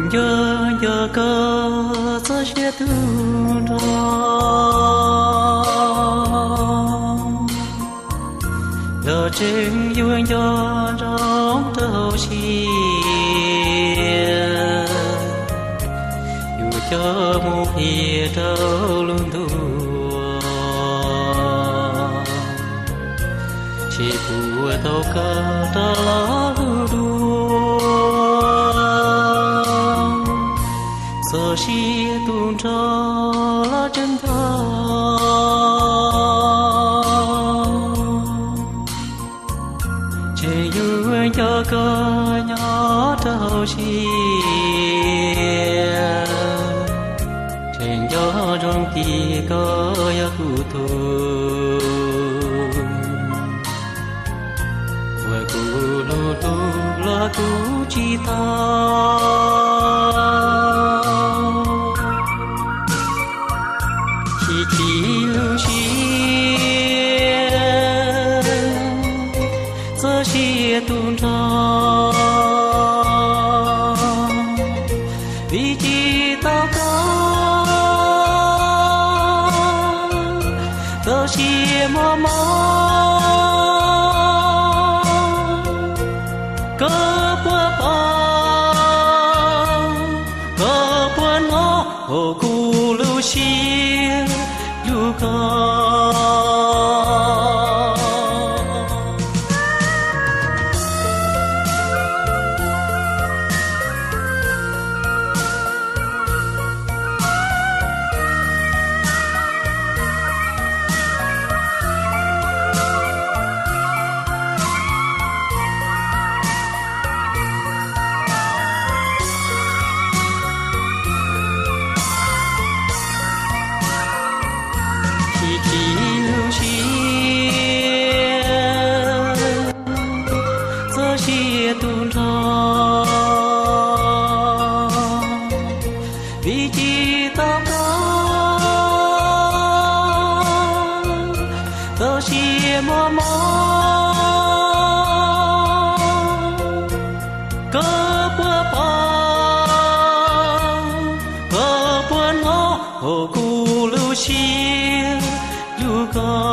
Nco nco koj txoj sia tug nrog, los tseem yuav nco ntsoov rau hauv siab, yuav coj mus qhia rau lub ntuj, seb puas tau koj rov los lug dua. Txoj sia tug nrog los tseem nco, tseem yuav nco koj nyob rau hauv siab, tseem nco zoo tias koj yog kuv tug, uas kuv lug hlub los kuv tsis tau, chim chim lub siab, txoj sia tug nrog, vim tsis tau koj, txoj sia mob mob, koj puas pom, koj puas hnov hauv kuv lub siab hlub koj. Chim chim lub siab, txoj sia tug nrog, vim tsis tau koj, txoj sia mob mob, koj puas pom, koj puas hnov hauv kuv lub siab hlub koj.